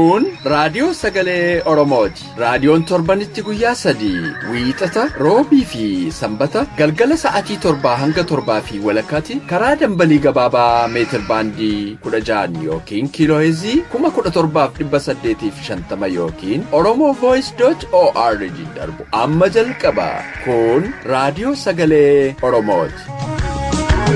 Kun raadiyoo sagalee Oromooti. Raadiyoon torbanitti guyyaa 3 wiixata, roobii fi sanbata galgala sa'aatii 7 hanga 7:30 karaa dambalii gabaabaa meetir baandii 16 yookiin kiilooheezii 17,850 yookiin oromovoice.org darbu amma jalqaba. Kun raadiyoo sagalee Oromooti.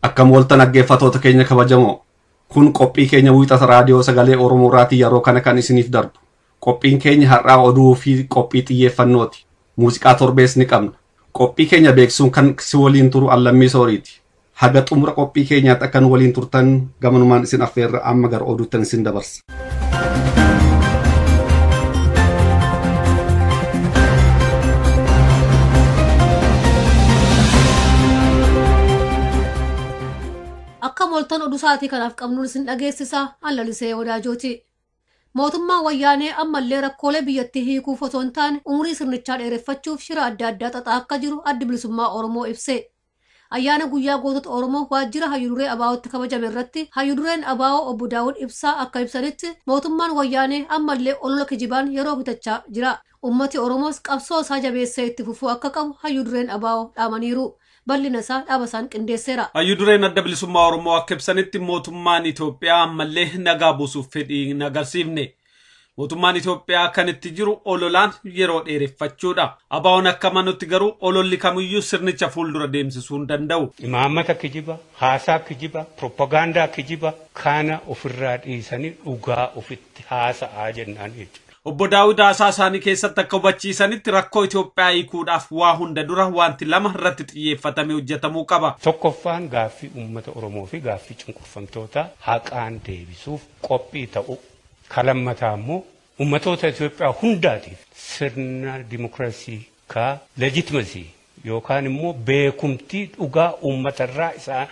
Akkam waltan dhaggeeffattoota keenya kabajamoo, kun qophii keenya wiixata raadiyoo sagalee Oromoo irraatii yeroo kana kan isiniif darbu. Qophiin keenya har'aa oduu fi qophii xiyyeeffannooti. Muuziqaa torbees ni qabna. Qophii keenya beeksisuun kan si waliin turu Allammii Sooriiti. Haga xumura qophii keenyaatti akkan waliin turtan gamanumaan isin affeerra amma gara oduuttan isin dabarsa. Akka moltan oduu sa'aatii kanaaf qabnuun isin dhageessisa Allalisee Wadaajooti. Mootummaan wayyaanee ammallee rakkoolee biyyattii hiikuuf osoo hin taane umurii sirnichaa dheereffachuuf shira adda addaa xaxaa akka jiru addi bilisummaa Oromoo ibse. Ayyaana guyyaa gootota Oromoo waajjira hayyuduree Abaawootti kabajame irratti hayyudureen Abaawoo obbo Daawud Ibsaa akka ibsanitti mootummaan wayyaanee ammallee olola kijibaan yeroo bitachaa jira. Uummati Oromoos qabsoo isaa jabeessee itti fufuu akka qabu hayyudureen Abaawoo dhaamaniiru. Bal'ina isaa dhaaba isaan qindeesseera. Hayyudureen adda bilisummaa Oromoo akka ibsanitti mootummaan Itoophiyaa ammallee nagaa buusuuf fedhii hin agarsiifne. Mootummaan Itoophiyaa kan itti jiru ololaan yeroo dheereffachuudha. Abaawoon akka amanutti garuu ololli kamiyyuu sirnicha fuuldura deemsisuu hin danda'u. Imaammata kijiba, haasaa kijiba, propagaandaa kijiba kana ofirraa dhiisanii dhugaa ofitti haasa'aa jennaan jechuudha. Obbo Daawud haasaa isaanii keessatti akka hubachiisanitti rakkoo Itoophiyaa hiikuudhaaf waa hunda dura wanti lama irratti xiyyeeffatamee hojjetamuu qaba. Tokkoffaan gaaffii uummata Oromoo fi gaaffii cunqurfamtoota haqaan deebisuuf qophii ta'u. Kalammataa immoo uummatoota Itoophiyaa hundaatiif sirna dimokiraasii ka leejitimasii yookaan immoo beekumtii dhugaa uummatarraa isaa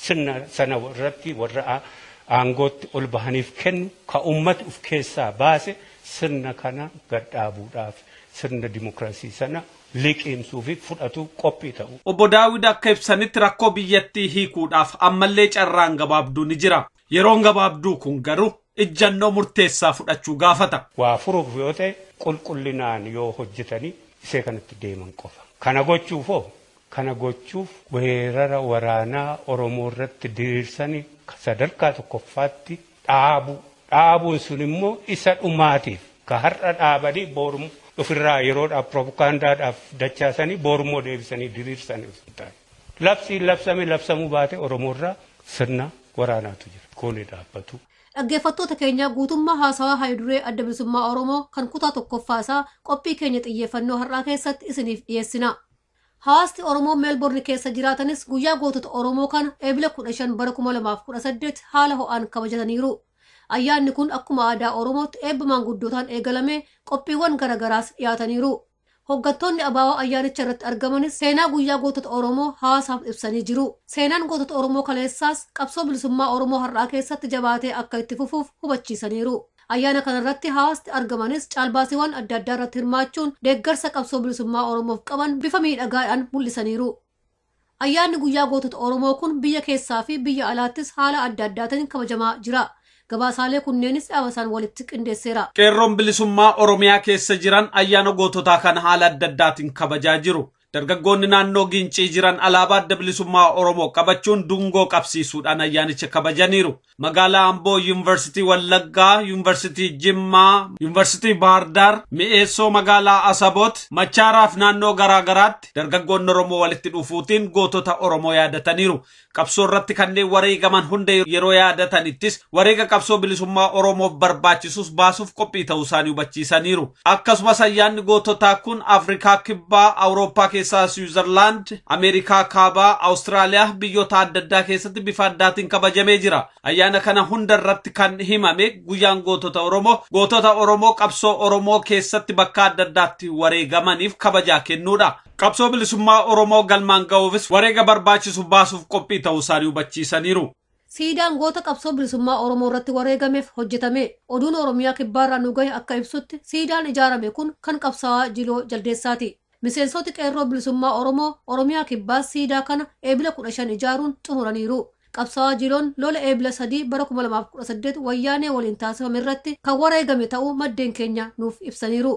sirna sana irratti warra aangootti ol bahaniif kennu ka uummati of keessaa baase sirna kana gadhaabuudhaaf sirna dimokiraasii sana liqeemsuu fi fudhatu qophii ta'u. Obbo Daawud akka ibsanitti rakkoo biyyattii hiikuudhaaf ammallee carraan gabaabduu ni jira. Yeroon gabaabduu kun garuu ijjannoo murteessaa fudhachuu gaafata. Waa furuuf yoo ta'e qulqullinaan yoo hojjetanii isee kanatti deeman qofa. Kana gochuufoo kana gochuuf weerara waraanaa Oromoo irratti diriirsanii sadarkaa tokkoffaatti dhaabu. Dhaabuun sun immoo isa dhumaatiif ka har'a dhaabanii boru ofirraa yeroodhaaf propagaandaadhaaf dachaasanii borummoo deebisanii diriirsanii osoo hin taane. Labsiin labsame labsamuu baate Oromoo irraa sirna waraanaatu jira. Kun dhaabbatu. Dhaggeeffattoota keenya guutummaa haasawaa hayyuduree adda bilisummaa Oromoo kan kutaa tokkoffaa isaa qophii keenya xiyyeeffannoo har'aa keessatti isiniif dhiyeessina. Hawaasni Oromoo Meelboorni keessa jiraatanis guyyaa gootota Oromoo kana eebila 15 bara 2018 haala ho'aan kabajataniiru. Ayyaanni kun akkuma aadaa Oromootti eebba maanguddootaan eegalamee qophiiwwan garaagaraas dhiyaataniiru. Hoggantoonni Abaawoo ayyaanicha irratti argamanis seenaa guyyaa gootota Oromoo hawaasaaf ibsanii jiru. Seenaan gootota Oromoo kaleessaas qabsoo bilisummaa Oromoo har'aa keessatti jabaatee akka itti fufuuf hubachiisaniiru. Ayyaana kanarratti hawaasni argamanis caalbaasiiwwan adda addaa irratti hirmaachuun deeggarsa qabsoo bilisummaa Oromoof qaban bifa miidhagaadhaan mul'isaniiru. Ayyaanni guyyaa gootota Oromoo kun biyya keessaa fi biyya alaattis haala adda addaatiin kabajamaa jira. Gabaasaalee kunneenis dhaaba isaan walitti qindeesseera. Qeerroon bilisummaa Oromiyaa keessa jiran ayyaana goototaa kana haala adda addaatiin kabajaa jiru. Dargaggoonni naannoo Gincii jiran alaabaa adda bilisummaa Oromoo qabachuun dungoo qabsiisuudhaan ayyaanicha kabajaniiru. Magaalaa Amboo, Yuunivarsiitii Wallaggaa, Yuunivarsiitii Jimmaa, Yuunivarsiitii Baahirdaar, Mi'eessoo magaalaa Asaboot, Machaaraaf naannoo garaagaraatti dargaggoonni Oromoo walitti dhufuutiin gootota Oromoo yaadataniiru. Qabsoo irratti kanneen wareegaman hunda yeroo yaadatanittis wareega qabsoo bilisummaa Oromoof barbaachisus baasuuf qophii ta'uu isaanii hubachiisaniiru. Akkasumas ayyaanni goototaa kun Afrikaa Kibbaa, Awurooppaa keessaa Switzerland, Ameerikaa Kaabaa, Awustiraaliyaa biyyoota adda addaa keessatti bifa addaatiin kabajamee jira. Ayyaana kana hunda irratti kan himame guyyaan gootota Oromoo gootota Oromoo qabsoo Oromoo keessatti bakka adda addaatti wareegamaniif kabajaa kennuudha. Qabsoo bilisummaa Oromoo galmaan ga'uufis wareega barbaachisu baasuuf qophii ta'uu isaanii hubachiisaniiru. Siidaan goota qabsoo bilisummaa Oromoo irratti wareegameef hojjetame. Oduun Oromiyaa kibbaarraa nu gahe akka ibsutti siidaan ijaarame kun kan qabsaa'aa Jiloo Jaldeessaati. Miseensoti qeerroo bilisummaa Oromoo Oromiyaa kibbaa siidaa kana eebila 15 ijaaruun xumuraniiru. Qabsaa'aa Jiloon lola eebila 3 bara 2018 wayyaanee waliin taasifame irratti kan wareegame ta'uu maddeen keenya nuuf ibsaniiru.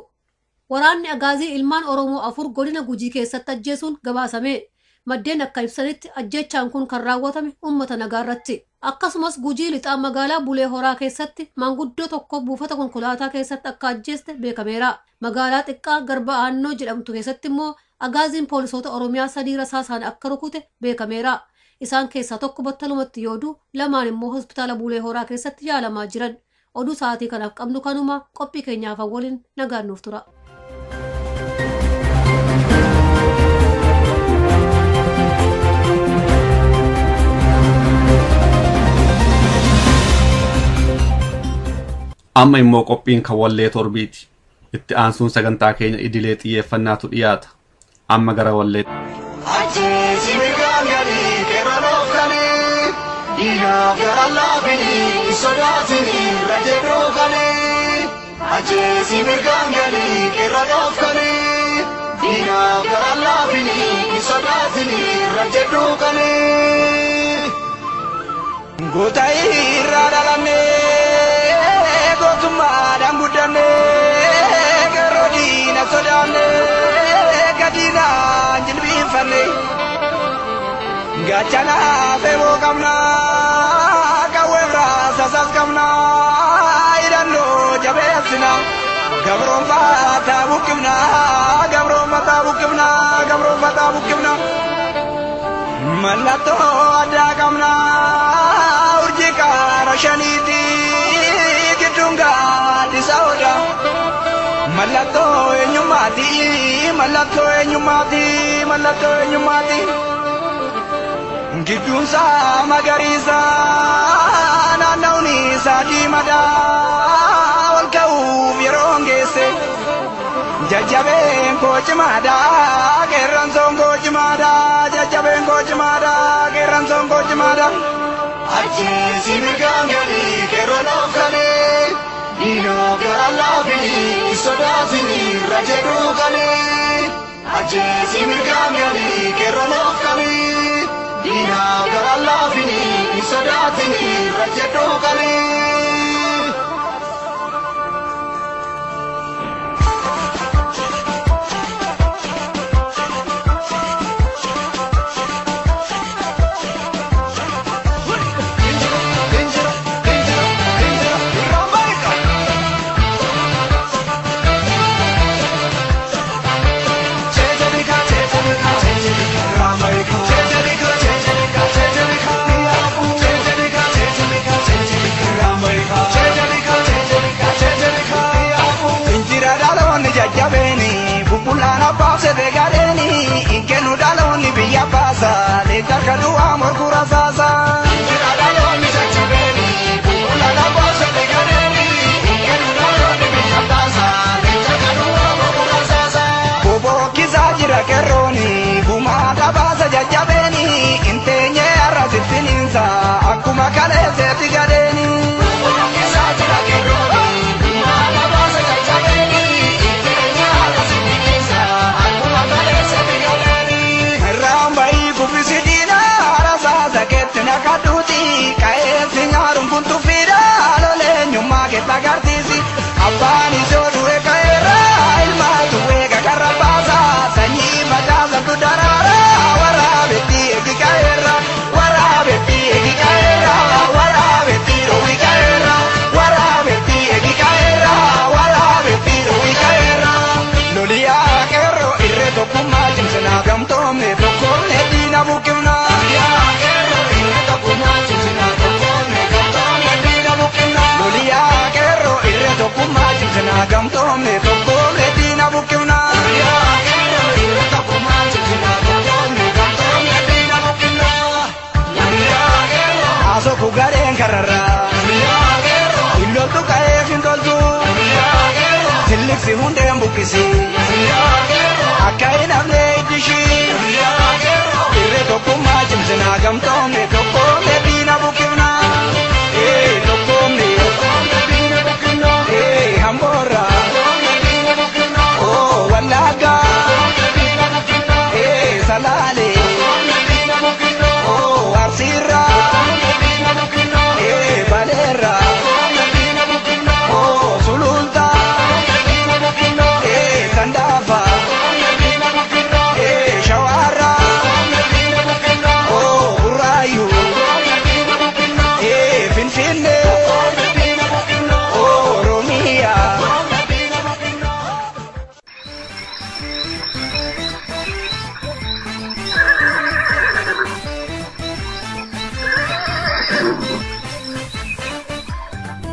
Waraanni Agaazii ilmaan Oromoo 4 godina Gujii keessatti ajjeesuun gabaasame. Maddeen akka ibsanitti ajjeechaan kun kan raawwatame uummata nagaa irratti. Akkasumas Gujii lixaa magaalaa Bulee Horaa keessatti maanguddoo tokko buufata konkolaataa keessatti akka ajjeeste beekameera. Magaalaa xiqqaa Garba Aannoo jedhamtu keessatti immoo Agaaziin poolisoota Oromiyaa 3 rasaasaan akka rukute beekameera. Isaan keessaa tokko battalumatti yoo du'u, lamaan immoo hospitaala Bulee Horaa keessatti yaalamaa jiran. Oduu sa'aatii kanaaf qabnu kanuma qophii keenyaaf waliin nagaan nuuf tura. Amma immoo qophiin kan wallee torbiiti. Itti aansuun sagantaa keenya idilee xiyyeeffannaatu dhiyaata. Amma gara wallee. Ajjeesi mirgaan galii qeerroo dhoofkanii diinaaf gara laafinii sodaatinii irra dhoofkanii. Ajjeesi mirgaan galii qeerroo dhoofkanii diinaaf gara laafinii sodaatinii irra dhoofkanii. Goota irraa dhalannee gootummaadhaan guddannee qeerroo diina sodaannee gadiinaan jilbiinfanne gaachana feeboo qabnaa qawwee raasasas qabnaa hidhannoo jabeessina gabroonfataa buqqifnaa gabroonfataa buqqifnaa gabroonfataa buqqifnaa mallattoo addaa qabnaa urjii qaara shaniiti gidduun gaaddisa odaa mallattoo eenyummaati mallattoo eenyummaati mallattoo eenyummaati gidduun isaa magariisa naannawni isaa diimaadha ol ka'uuf yeroo geesse jajjabeen koo cimaadha qeerransoon koo cimaadha jajjabeen koo cimaadha qeerransoon koo cimaadha. Ajjeesi mirgaan galii qeerroo dhoofkanii diinaaf gara laafinii sodaatinii irra jedhuufanii. Ajjeesi mirgaan galii qeerroo dhoofkanii diinaaf gara laafinii sodaatinii irra jedhuufanii. Injira dhaloonni jajjabeeni bubbulaan abbaabsete gareeni inkennu dhaloonni biyya baasa leenca kan du'aa morkuu rasaasa. Injira dhaloonni jajjabeeni bubbulaan abbaabsete gareeni inkennu dhaloonni biyya baasa leenca kan du'aa morkuu rasaasa. Bobokkisaa jira qeerrooni gumaa dhabaasa jajjabeeni inteenyee arrasittiniinsa akkuma kaleesseetti gadeeni. Bobokkisaa jira qeerrooni gumaa dhabaasa jajjabeeni inteenyee arrasittiniinsa akkuma kaleesseetti gadeeni. Irraan bahii kuffisi diinaa rasaasa keetti naqadhuuti qa'eessi nyaaruun kun tuffiidha loleenyummaa keessa agarsiisi abbaan isoo du'e ka'eera ilmaatu eega karra baasa sanyii facaasatu daraara waraabetti eegi ka'eera waraabetti eegi ka'eera waraabetti dhoowwi ka'eera waraabetti eegi ka'eera waraabetti dhoowwi ka'eera loliyaa qeerroo irree tokkummaa cimsinaa gamtoomne tokkoomne diina buqqifnaa. Loliyaa qeerroo irree tokkummaa cimsinaa tokkoomne gamtoomne diina buqqifnaa. Loliyaa qeerroo irree tokkummaa cimsinaa gamtoomne tokkoomne diina buqqifnaa. Loliyaa qeerroo irree tokkummaa cimsinaa tokkoomne gamtoomne diina buqqifnaa. Loliyaa qeerroo. Asooku gareen kararraa. Loliyaa qeerroo. Illoltu ka'eef hin toltu. Loliyaa qeerroo. Silliksi hundeen buqqisi. Loliyaa qeerroo. Akka hin hafne ijjishii. Loliyaa qeerroo. Irree tokkummaa cimsinaa gamtoomne tokkoomne diina buqqifnaa.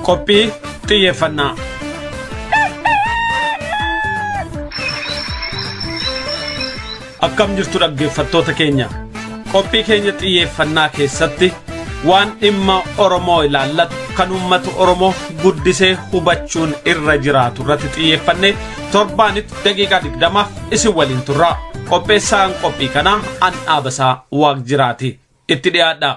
Qophii xiyyeeffannaa. Akkam jirtu dhaggeeffattoota keenya. Qophii keenya xiyyeeffannaa keessatti waan dhimma Oromoo ilaallatu kan uummata Oromoo guddisee hubachuun irra jiraatu irratti xiyyeeffannee torbaanitti daqiiqaa 20 isin waliin turra. Qopheessaan qophii kanaa an Dhaabasaa Waaqjiraati. Itti dhiyaadha.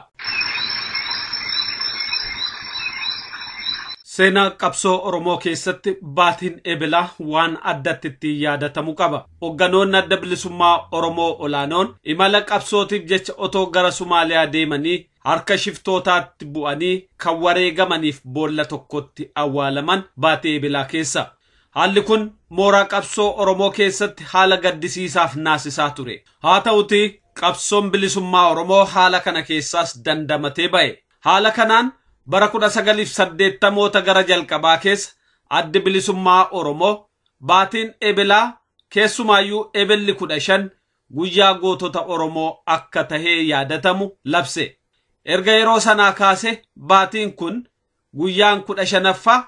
Seenaa qabsoo Oromoo keessatti baatiin Ebilaa waan addatti ittiin yaadatamu qaba. Hogganoonni adda bilisummaa Oromoo olaanoon imala qabsootiif jecha otoo gara Somaaliyaa deemanii harka shiftootaatti bu'anii kan wareegamaniif boolla tokkotti awwaalaman baatii Ebilaa keessa. Haalli kun mooraa qabsoo Oromoo keessatti haala gaddisiisaaf naasisaa ture. Haa ta'utii qabsoon bilisummaa Oromoo haala kana keessaas dandamatee ba'e. Haala kanaan bara 1980moota gara jalqabaa keessa addi bilisummaa Oromoo baatiin Ebilaa keessumaayyuu Ebilli 15 guyyaa gootota Oromoo akka tahee yaadatamu labse. Erga yeroo sanaa kaase baatiin kun guyyaan 15ffaa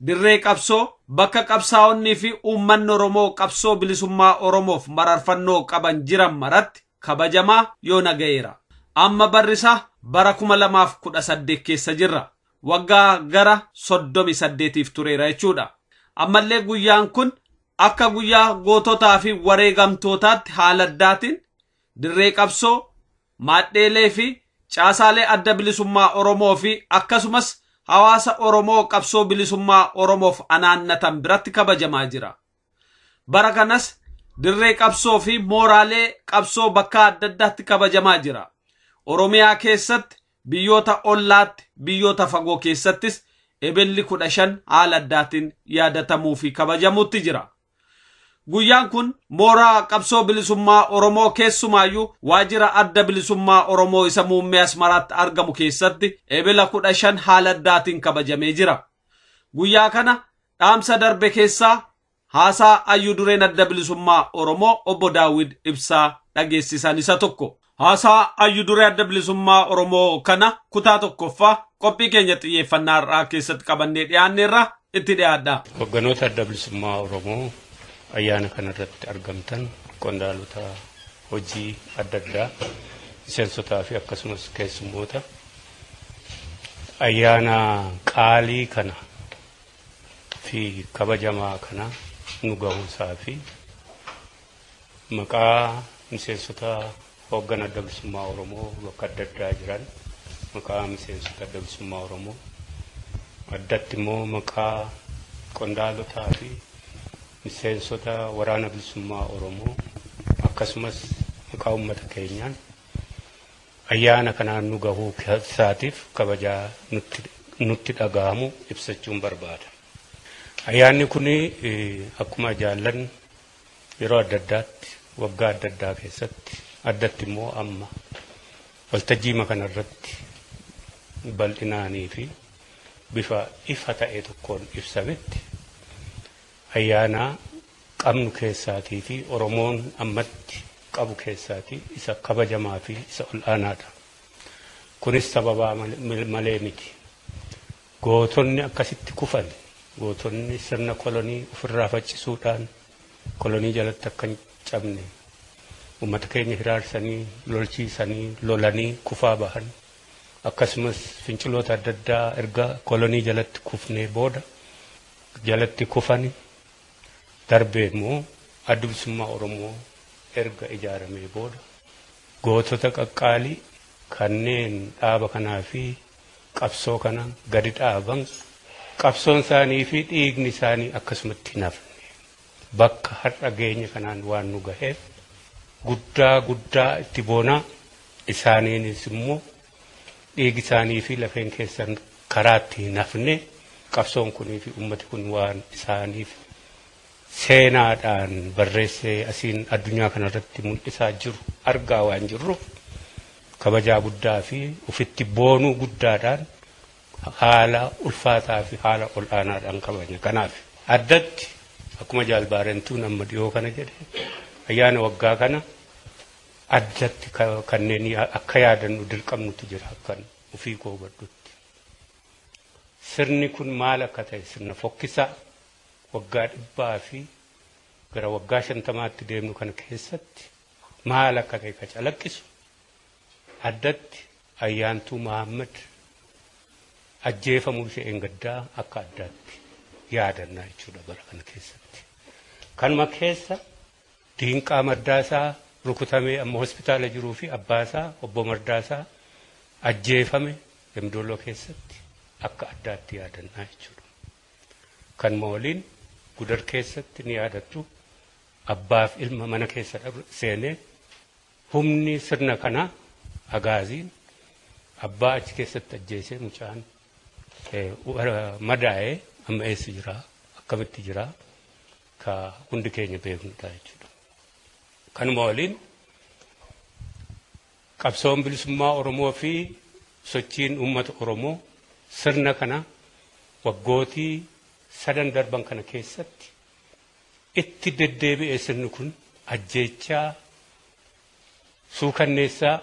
dirree qabsoo bakka qabsaa'onnii fi uummanni Oromoo qabsoo bilisummaa Oromoof mararfannoo qaban jiran maratti kabajamaa yoo naga'eera. Amma barrisaa bara 2018 keessa jirra. Waggaa gara 38tiif tureera jechuudha. Ammallee guyyaan kun akka guyyaa goototaa fi wareegamtootaatti haala addaatiin dirree qabsoo, maadheelee fi caasaalee adda bilisummaa Oromoo fi akkasumas hawaasa Oromoo qabsoo bilisummaa Oromoof anaannatan biratti kabajamaa jira. Bara kanas dirree qabsoo fi mooraalee qabsoo bakka adda addaatti kabajamaa jira. Oromiyaa keessatti, biyyoota ollaatti, biyyoota fagoo keessattis Ebilli 15 haala addaatiin yaadatamuu fi kabajamuutti jira. Guyyaan kun mooraa qabsoo bilisummaa Oromoo keessumaayyuu waajjira adda bilisummaa Oromoo isa muummee Asmaraatti argamu keessatti Ebila 15 haala addaatiin kabajamee jira. Guyyaa kana dhaamsa darbe keessaa haasaa hayyuu dureen adda bilisummaa Oromoo obbo Daawud Ibsaa dhageessisan isa tokko. Haasaa hayyuu duree adda bilisummaa Oromoo kana kutaa tokkoffaa qophii keenya xiyyeeffannaa irraa keessatti qabannee dhiyaanneerra itti dhiyaadha. Hogganoota adda bilisummaa Oromoo ayyaana kanarratti argamtan qondaalota hojii adda addaa miseensotaa fi akkasumas keessummoota ayyaana qaalii kana fi kabajamaa kana nu gahuusaa fi maqaa miseensota hooggan adda bilisummaa Oromoo bakka adda addaa jiran maqaa miseensota adda bilisummaa Oromoo addatti immoo maqaa qondaalotaa fi miseensota waraana bilisummaa Oromoo akkasumas maqaa uummata keenyaan ayyaana kanaan nu gahuu isaatiif kabajaa nutti dhaga'amu ibsachuun barbaada. Ayyaanni kun akkuma jaallan yeroo adda addaatti waggaa adda addaa keessatti addatti immoo amma waltajjii kanarratti bal'inaanii fi bifa ifa ta'e tokkoon ibsametti ayyaana qabnu keessaatii fi Oromoon ammatti qabu keessaatii isa kabajamaa fi isa ol'aanaadha. Kunis sababa malee miti. Gootonni akkasitti kufan, gootonni sirna kolonii ofirraa faccisuudhaan kolonii jalatti akka hin cabne uummata keenya hiraarsanii, lolchiisanii, lolanii kufaa bahan akkasumas finciloota adda addaa erga kolonii jalatti kufnee booda jalatti kufani darbee immoo adda bilisummaa Oromoo erga ijaaramee booda gootota qaqqaalii kanneen dhaaba kanaa fi qabsoo kana gadi dhaaban qabsoon isaanii fi dhiigni isaanii akkasumatti hin hafne bakka har'a geenya kanaan waan nu gaheef guddaa guddaa itti boonaa isaaniinis immoo dhiigi isaanii fi lafeen keessan karaatti hin hafne qabsoon kunii fi uummati kun waan isaaniif seenaadhaan barreessee asiin addunyaa kanarratti mul'isaa jiru argaa waan jirruuf kabajaa guddaa fi ofitti boonuu guddaadhaan haala ulfaataa fi haala ol'aanaadhaan kabajna. Kanaaf addatti akkuma jaalbaarentuun amma dhiyoo kana jedhe ayyaana waggaa kana addatti kanneen akka yaadannu dirqamnutu jira akkan ofii koo hubadhutti. Sirni kun maal akka ta'e sirna fokkisaa waggaa 100 fi gara waggaa 50tti deemnu kana keessatti maal akka ta'e ka calaqqisu addatti Ayyaantuu Mahammad ajjeefamuu ishee gaddaa akka addaatti yaadannaa jechuudha bara kana keessatti. Kanuma keessa Diinqaa Mardaasaa rukutamee amma hospitaala jiruu fi abbaasaa obbo Mardaasaa ajjeefame Damdooloo keessatti akka addaatti yaadannaa jechuudha. Kanuma waliin Gudar keessatti ni yaadattu abbaaf ilma mana keessa seenee humni sirna kanaa agaaziin abbaa achi keessatti ajjeesee mucaan madaa'ee amma eessa jira akkamitti jira ka hundi keenya beeknudha jechuudha. Kanuma waliin qabsoon bilisummaa Oromoo fi sochiin uummata Oromoo sirna kana waggootii sadan darban kana keessatti itti deddeebi'ee sirni kun ajjeechaa suukanneessaa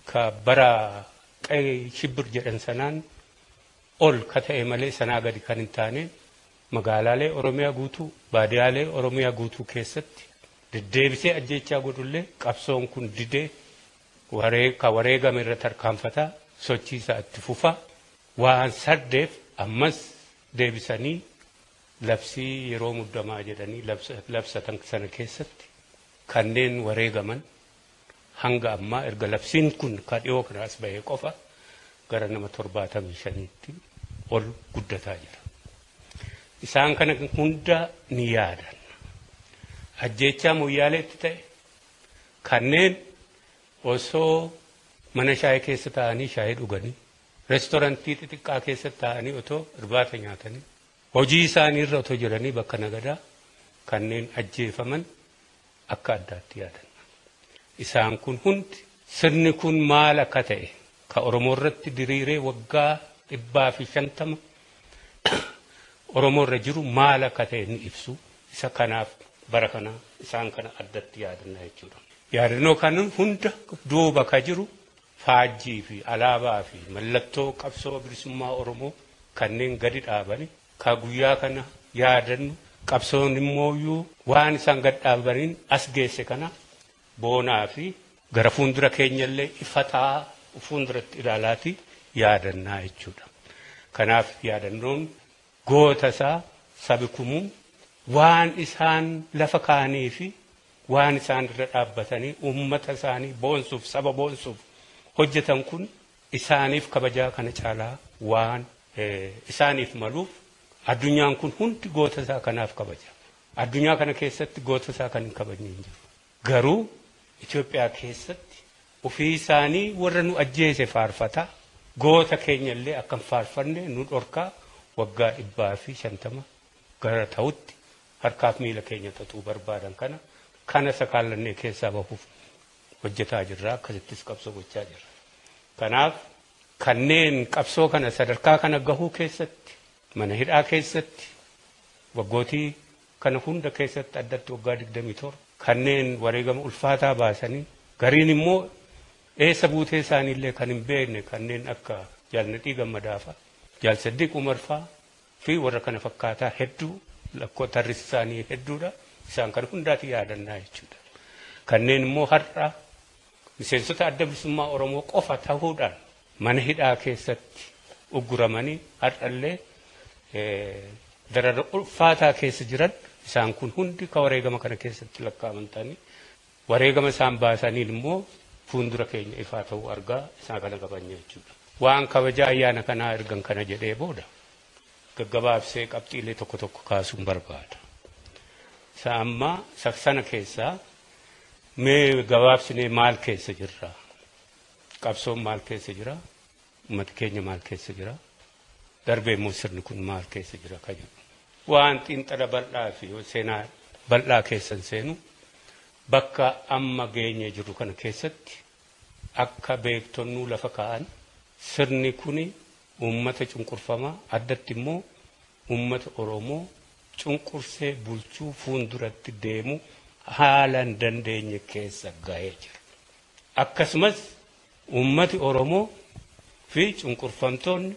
ka bara qe'ee shibbir jedhan sanaan ol ka ta'e malee sanaa gadi kan hin taane magaalaalee Oromiyaa guutuu baadiyaalee Oromiyaa guutuu keessatti deddeebisee ajjeechaa godhullee qabsoon kun didee ka wareegame irra tarkaanfataa sochii isaa itti fufa waan sardeef ammas deebisanii labsii yeroo muddamaa jedhanii labsatan sana keessatti kanneen wareegaman hanga ammaa erga labsiin kun ka dhiyoo kana as bahee qofa gara nama 75tti ol guddataa jira. Isaan kana hunda ni yaadanna. Ajjeechaa Moyyaaleetti ta'e kanneen osoo mana shaayii keessa taa'anii shaayii dhuganii reestoorantii xixiqqaa keessa taa'anii otoo irbaata nyaatanii hojii isaanii irra otoo jiranii bakka nagadaa kanneen ajjeefaman akka addaatti yaadanna. Isaan kun hundi sirni kun maal akka ta'e ka Oromoo irratti diriiree waggaa 150 Oromoo irra jiru maal akka ta'e ni ibsu. Isa kanaaf bara kana isaan kana addatti yaadanna jechuudha. Yaadannoo kan hunda duuba ka jiru faajjii fi alaabaa fi mallattoo qabsoo bilisummaa Oromoo kanneen gadi dhaabani ka guyyaa kana yaadannu qabsoon immooyyuu waan isaan gad dhaabaniin as geesse kana boonaa fi gara fuuldura keenyallee ifataa fuulduratti ilaalaati yaadannaa jechuudha. Kanaaf yaadannoon goota isaa sabi kumuu waan isaan lafa kaanii fi waan isaan irra dhaabbatanii uummata isaanii boonsuuf saba boonsuuf hojjetan kun isaaniif kabajaa kana caalaa waan isaaniif maluuf addunyaan kun hundi goota isaa kanaaf kabaja. Addunyaa kana keessatti goota isaa kan hin kabajne hin jiru. Garuu Itoophiyaa keessatti ofii isaanii warra nu ajjeese faarfataa goota keenya illee akka hin faarfanne nu dhorkaa waggaa 150 gara ta'utti harkaaf miila keenya xaxuu barbaadan kana sakaallannee keessaa bahuuf hojjetaa jirra akkasittis qabsoo gochaa jirra. Kanaaf kanneen qabsoo kana sadarkaa kana gahuu keessatti mana hidhaa keessatti waggootii kana hunda keessatti addatti waggaa 27 kanneen wareegama ulfaataa baasanii gariin immoo eessa buutee isaaniillee kan hin beekne kanneen akka Jaalnadhii Gammadaa fa'a, Jaal Saddiq Umar fa'a fi warra kana fakkaataa hedduu lakkoo tarrisi isaanii hedduudha. Isaan kan hundaati yaadannaa jechuudha. Kanneen immoo har'a miseensota adda bilisummaa Oromoo qofa ta'uudhaan mana hidhaa keessatti ugguramanii har'allee darara ulfaataa keessa jiran isaan kun hundi ka wareegama kana keessatti lakkaa'aman ta'anii wareegama isaan baasaniin immoo fuuldura keenya ifaa ta'uu argaa isaan kana qabanya jechuudha. Waan kabajaa ayyaana kanaa ergan kana jedhee booda gaggabaabsee qabxiilee tokko tokko kaasuun barbaada. Isa ammaa sana keessaa mee gabaabsinee maal keessa jirra? Qabsoon maal keessa jira? Uummati keenya maal keessa jira? Darbee immoo sirni kun maal keessa jira kan jedhu. Waan xiinxala bal'aa fi seenaa bal'aa keessan seenu bakka amma geenye jiru kana keessatti akka beektonnuu lafa kaa'an sirni kuni uummata cunqurfamaa addatti immoo uummata Oromoo cunqursee bulchuu fuulduratti deemu haala hin dandeenye keessa gahee jira. Akkasumas uummati Oromoo fi cunqurfamtoonni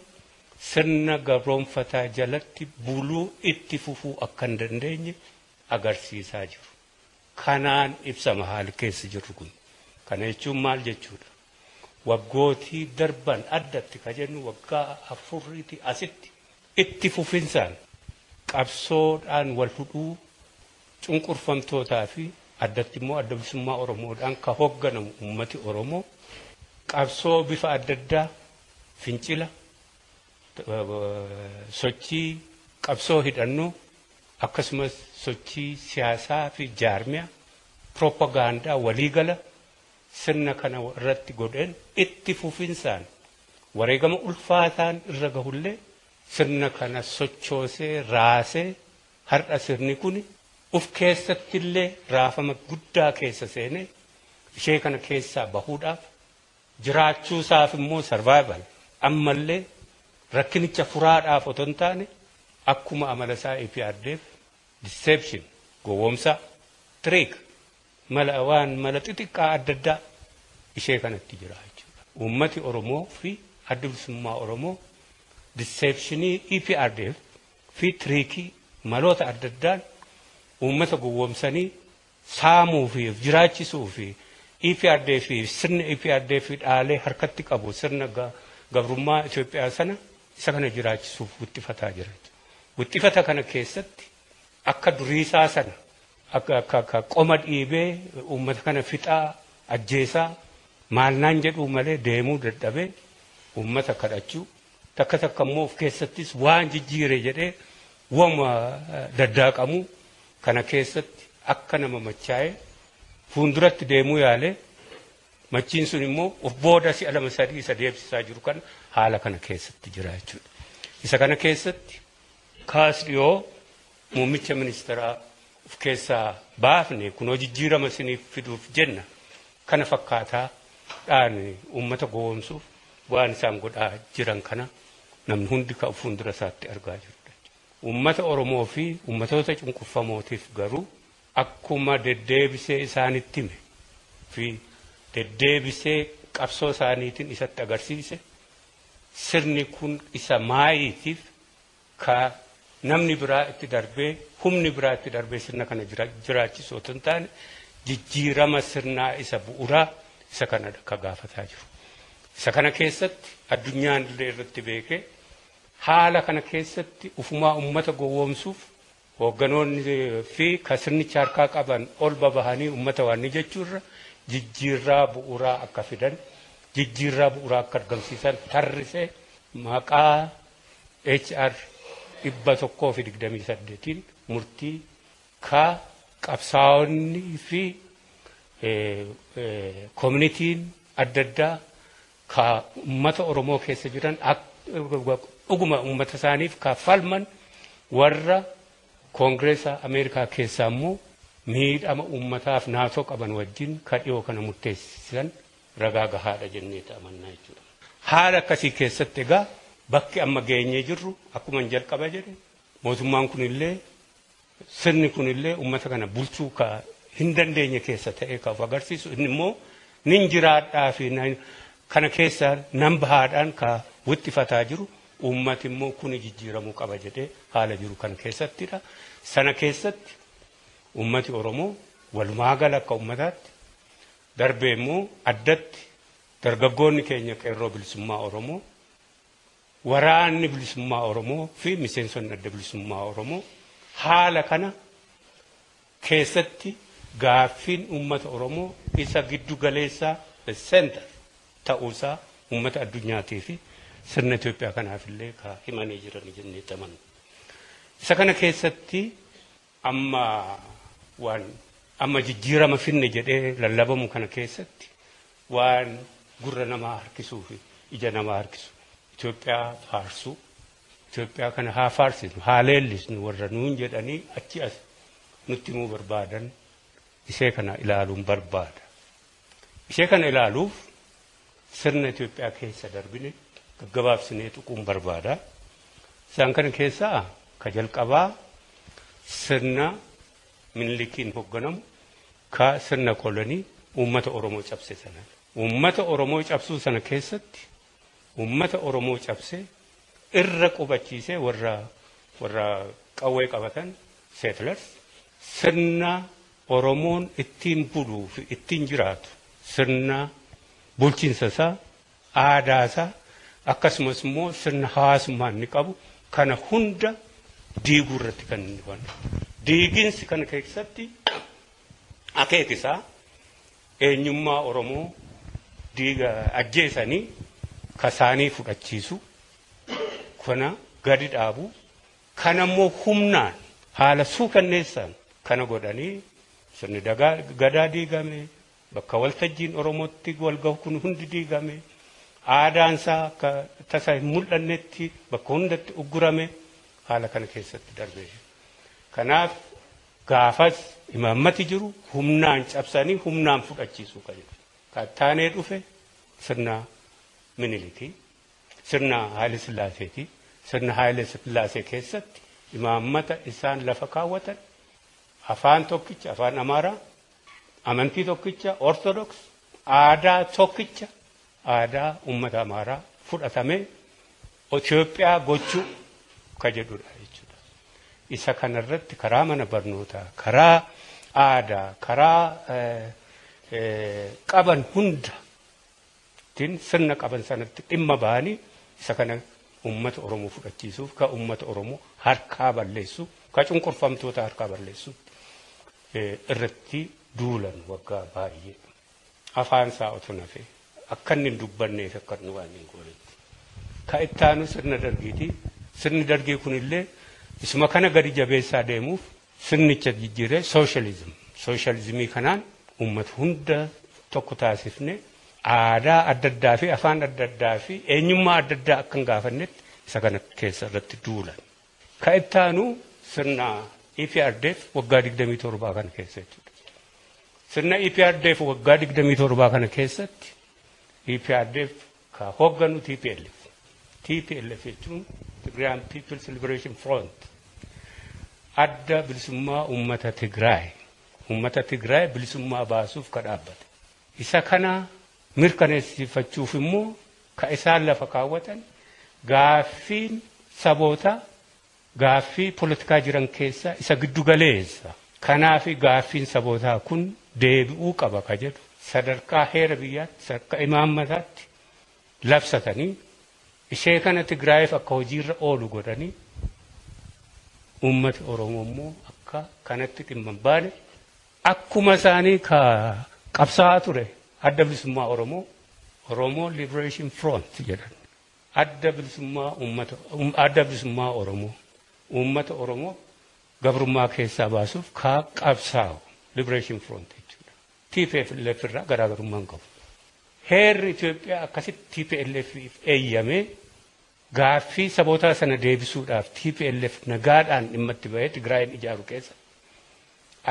sirna gabroonfataa jalatti buluu itti fufuu akka hin dandeenye agarsiisaa jiru. Kanaan ibsama haali keessa jirru kun. Kana jechuun maal jechuudha? Waggootii darban addatti ka jennu waggaa afuriiti asitti itti fufinsaan qabsoodhaan wal hudhuu cunqurfamtootaa fi addatti immoo adda bilisummaa Oromoodhaan ka hoogganamu uummati Oromoo qabsoo bifa adda addaa fincila sochii qabsoo hidhannoo akkasumas sochii siyaasaa fi jaarmiyaa piroopagaandaa waliigala sirna kana irratti godheen itti fufinsaan wareegama ulfaataan irra gahullee sirna kana sochoosee raasee har'a sirni kun uf keessattillee raafama guddaa keessa seenee ishee kana keessaa bahuudhaaf jiraachuusaaf immoo sarvaayival ammallee rakkinicha furaadhaaf otoo hin taane akkuma amala isaa EPRDF deception gowwoomsa trick mala waan mala xixiqqaa adda addaa ishee kanatti jira jechuudha. Uummati Oromoo fi adda bilisummaa Oromoo deceptionii EPRDF fi trickii maloota adda addaan uummata gowwoomsanii saamuu fi jiraachisuu fi EPRDF fi sirna EPRDF dhaalee harkatti qabu sirna gabrummaa Itoophiyaa sana isa kana jiraachisuuf wixxifataa jira. Wixxifata kana keessatti akka duriisaa sana akka qoma dhiibee uummata kana fixaa ajjeesaa maalnaan jedhuu malee deemuu dadhabee uummata kadhachuu takka takka immoo of keessattis waan jijjiire jedhee wama daddaaqamuu kana keessatti akka nama machaa'ee fuulduratti deemuu yaalee machiin sun immoo of booda si'a lama sadii isa deemsisaa jiru kana haala kana keessatti jira jechuudha. Isa kana keessatti kaas dhiyoo muummicha ministeeraa of keessaa baafne kunoo jijjiirama isiniif fiduuf jenna kana fakkaataa dhaan uummata gowwoomsuuf waan isaan godhaa jiran kana namni hundi ka fuuldura isaatti argaa jirudha. Uummata Oromoo fi uummatoota cunqurfamootiif garuu akkuma deddeebisee isaanitti hime fi deddeebisee qabsoo isaaniitiin isatti agarsiise sirni kun isa maayiitiif ka namni biraa itti darbee humni biraa itti darbee sirna kana jiraachisu otoo hin taane jijjiirama sirnaa isa bu'uuraa isa kana ka gaafataa jiru. Isa kana keessatti addunyaan illee irratti beekee haala kana keessatti ufumaa uummata gowwoomsuuf hoogganoonni fi ka sirnicha harkaa qaban ol babahanii uummata waan ni jechuurra jijjiirraa bu'uuraa akka fidan jijjiirraa bu'uuraa akka argamsiisan tarrisee maqaa HR 128 murtii ka qabsaa'onni fi koominitiin adda addaa ka uummata Oromoo keessa jiran dhuguma uummata isaaniif ka falman warra koongireesa Ameerikaa keessaa immoo miidhama uummataaf naasoo qaban wajjin ka dhiyoo kana murteessisan ragaa gahaadha jennee amannaa jechuudha. Haala akkasii keessatti egaa bakki amma geenyee jirru akkuma jalqaba jedhe mootummaan kunillee sirni kunillee uummata kana bulchuu ka hin dandeenye keessa ta'ee ka of agarsiisu inni immoo nin jiraadhaa fi kana keessa nan bahaadhaan ka wixxifataa jiru uummati immoo kuni jijjiiramuu qaba jedhee haala jiru kana keessattidha. Sana keessatti uummati Oromoo walumaa gala akka uummataatti darbee immoo addatti dargaggoonni keenya qeerroo bilisummaa Oromoo waraanni bilisummaa Oromoo fi miseensonni adda bilisummaa Oromoo haala kana keessatti gaaffiin uummata Oromoo isa giddu galeessaa the center ta'uusaa uummata addunyaatii fi sirna Itoophiyaa kanaaf illee ka himanii jiran jennee amanna. Isa kana keessatti amma waan amma jijjiirama finne jedhee lallabamu kana keessatti waan gurra namaa harkisuu fi ija namaa harkisu Itoophiyaa faarsuu Itoophiyaa kana haa faarsinu haa leellisnu warra nuun jedhanii achi as nutti himuu barbaadan ishee kana ilaaluun barbaada. Ishee kana ilaaluuf sirna Itoophiyaa keessa darbine gaggabaabsinee tuquun barbaada. Isaan kana keessaa ka jalqabaa sirna Minilikiin hoogganamu ka sirna kolonii uummata Oromoo cabse sana. Uummata Oromoo cabsuu sana keessatti uummata Oromoo cabsee Irra qubachiisee warra qawwee qabatan settlers sirna Oromoon ittiin buluu fi ittiin jiraatu sirna bulchiinsa isaa aadaa isaa akkasumas immoo sirna hawaasummaa inni qabu kana hunda diiguu irratti kan inni waan. Diiginsi kana keessatti akeekisaa eenyummaa Oromoo diiga ajjeesanii kasaanii fudhachiisu kana gadi dhaabu kana immoo humnaan haala suukanneessaan kana godhanii sirni gadaa diigame bakka waltajjiin Oromootti wal gahu kun hundi diigame aadaan isaa akka tasa hin mul'annetti bakka hundatti uggurame haala kana keessatti darbe. Kanaaf gaafas imaammati jiru humnaan cabsanii humnaan fudhachiisuu kan jedhu. Kattaanee dhufe sirna Minilikii, sirna Haayile Sillaaseeti. Sirna Haayile Sillaasee keessatti imaammata isaan lafa kaawwatan afaan tokkicha afaan Amaaraa, amantii tokkicha Ortodoks, aadaa tokkicha aadaa uummata Amaaraa fudhatamee Itoophiyaa gochuu ka jedhudha jechuudha. Isa kanarratti karaa mana barnootaa, karaa aadaa, karaa qaban hunda ittiin sirna qaban sanatti dhimma ba'anii isa kana uummata Oromoo fudhachiisuuf ka uummata Oromoo harkaa balleessu, ka cunqurfamtoota harkaa balleessu irratti duulan waggaa baay'ee. Afaan isaa otoo nafee akka inni hin dubbanneef akka inni waan hin goonetti. Ka ittaanu sirna dargiiti. Sirni dargii kunillee isuma kana gadi jabeessaa deemuuf sirnicha jijjiiree sooshaalizim. Sooshaalizimii kanaan uummata hunda tokko taasifne aadaa adda addaa fi afaan adda addaa fi eenyummaa adda addaa akka hin gaafannetti isa kana keessa irratti duulan. Ka ittaanu sirna EPRDF waggaa 27 kana keessa jechuudha. Sirna EPRDF waggaa 27 kana keessatti EPRDF ka hoogganu TPLF. TPLF jechuun Tigrayan People's Liberation Front. Adda bilisummaa uummata Tigraay. Uummata Tigraay bilisummaa baasuuf ka dhaabbate. Isa kana mirkaneessifachuuf immoo ka isaan lafa kaawwatan gaaffiin saboota gaaffii poolitikaa jiran keessa isa giddu galeessa. Kanaaf gaaffiin sabootaa kun deebi'uu qaba ka jedhu sadarkaa heera biyyaatti sadarkaa imaammataatti labsatanii ishee kana Tigraayiif akka hojiirra oolu godhanii uummati Oromoo immoo akka kanatti dhimma hin baane akkuma isaanii ka qabsaa'aa ture adda bilisummaa Oromoo Oromoo Liberation Front jedhan. Adda bilisummaa uummata adda bilisummaa Oromoo uummata Oromoo gabrummaa keessaa baasuuf ka qabsaa'u Liberation Front jechuudha. TPLF irraa garaagarummaa hin qabu. Heerri Itoophiyaa akkasitti TPLF eeyyamee gaaffii saboota sana deebisuudhaaf TPLF nagaadhaan dhimma itti bahee Tigraayin ijaaru keessa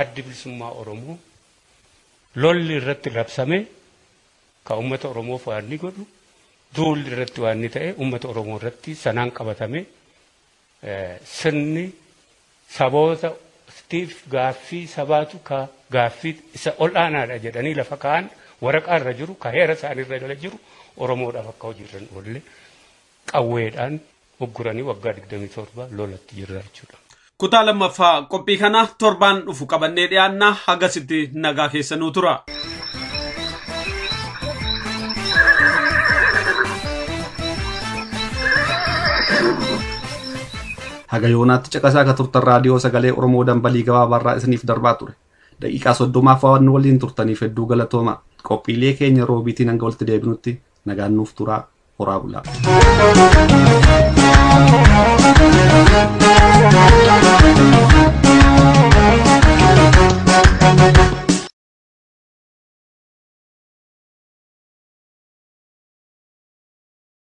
addi bilisummaa Oromoo lolli irratti labsame ka uummata Oromoof waan ni godhu duulli irratti waan ni ta'e uummata Oromoo irratti sanaan qabatame sirni saboota tiif gaaffii sabaatu ka gaaffii isa ol'aanaadha jedhanii lafa kaa'an waraqaa irra jiru ka heera isaanii irra jiru Oromoodhaaf akka hojiirra hin oolle qawweedhaan ugguranii waggaa 27 lolatti jirra jechuudha. Kutaa lammaffaa qophii kana torbaan dhufu qabannee dhiyaanna hagasitti nagaa keessa nuu tura. Haga yoonaatti caqasaa akka turtan raadiyoo sagalee Oromoo dambalii gabaabaarraa isiniif darbaa ture. Daqiiqaa 30 waan nu waliin turtaniif hedduu galatooma. Qophiilee keenya roobiitiin hanga walitti deebinutti nagaan nuuf turaa. Horaa bulaa.